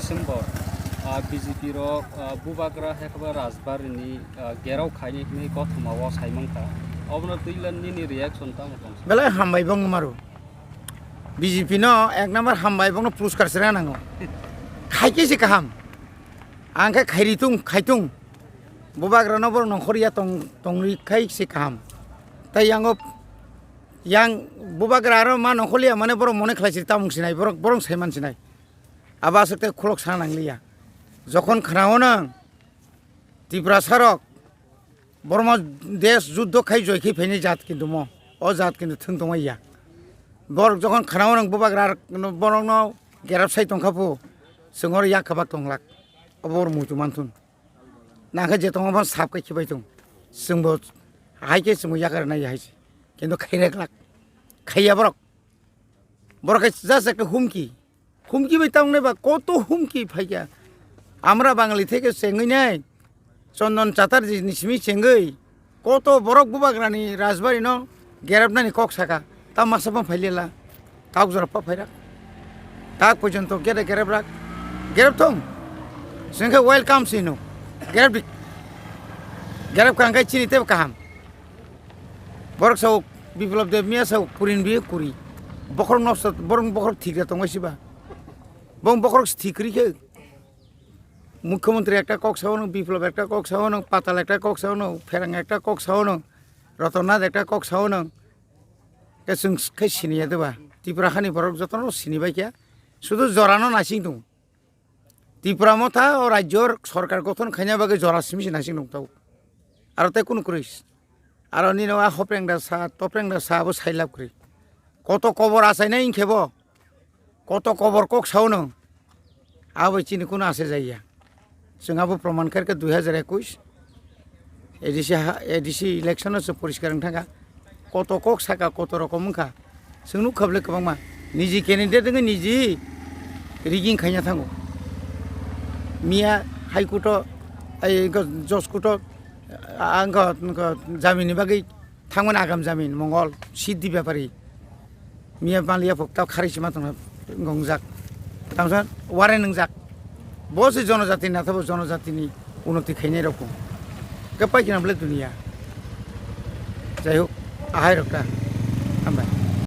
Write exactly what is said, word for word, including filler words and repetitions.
December, ah, B J P rok, ah, Bubagra hai khe ba Rajbari ni, ah, gerao khaini hwnwi kothoma o sai mankha. Obono twi le nini reaction tamo tong? Belai hambai bo wng maru. B J P no ek number hambai, bono puruskar se rwna nango. Khai khe se kaham. Ang khe khairi tung, khai tung. Bubagra no borok nongkhor ya tong, tongri khai se kaham. Tai yango, yang Bubagra aro ma nongkhor ya mane borok mone khlai se tamung sinai, borok, borok sai man sinai. Abo aswk tei khulok sana nangliya. Jokhon khwnao nwng Tiprasa rok Borma desh juddho khai joi khai phainai jat kintu mo, o jat kintu thwng tongma ya. Borok jokhon khwnao nwng Bubagra borokno gerap sai tongkha phu, chwng oro yak kwbak tonglak. Obo oro muitu manthun. Nangkhe je tongo phano sap khai khibai tong. Chwngbo hai khe chwngbo yakarnai hai se. Kintu khaireklak. Khaiya borok. Borok khe just ekta humki. Humki bai tamni ba koto humki phaikha. Amra Bangali theke chengwi nai. Chondon Chatterjee ni simi chengwi. Koto borok Bubagrani Rajbari no gerapnani kok saka. Ta masa phan phailela. Kok jora pa phairak. Tak porjonto gere geraprak. Gerap thung. Sengkhe welcome sino. Gerap dik. Gerap kangkai chini tebo kaham. Borok sao Biplab Deb miya sao kurin biye kuri. Bokhorok nosto, borok bokhorok thikra tongma siba. Bong bokhorok thikri khe. Mukhyamantri ekta kok sao nung, Biplab ekta kok sao nung, Patal ekta kok sao nung, Pherang ekta kok sao nung, Rotonnath ekta kok sao nung. Ke chwng khe siniya deba. Tripura hani borok jotono sini bai khe. Sudu jorano nasing tongo. Tripura motha o rajyor sorkar gothon khaina bagwi jora simi se nasing nukjago. Aro tei kunu kwrwi. Aro nini o a hoprengda sa, toprengda sa abo sailab kwrwi. Koto kobor achainai hinkhe bo. Koto kobor kok sao nwng. Abo chini kunu achai jaiya. Chwng abo proman khaikhe dui hajar ekush. A D C ha, A D C election o se poriskar wng thangkha. Koto kok saka, koto rokom wngkha. Chwng nukha bwle kwbangma. Niji candidate wngwi niji rigging khaina thango. Miya High Court o, ai, go-, Judge Court o, a, wngkha, wngkha jamini bagwi thangmani agam jamin, Mongol, Siddhi Bepari. Miya maliya phuk tao khari sima tongna gongjak. Tangsa warren wngjak. Bo se jonojati na thabo jonojatini unoti khainai rok. Kapai kina bwle duniya. Jai hok, ahai rok ta.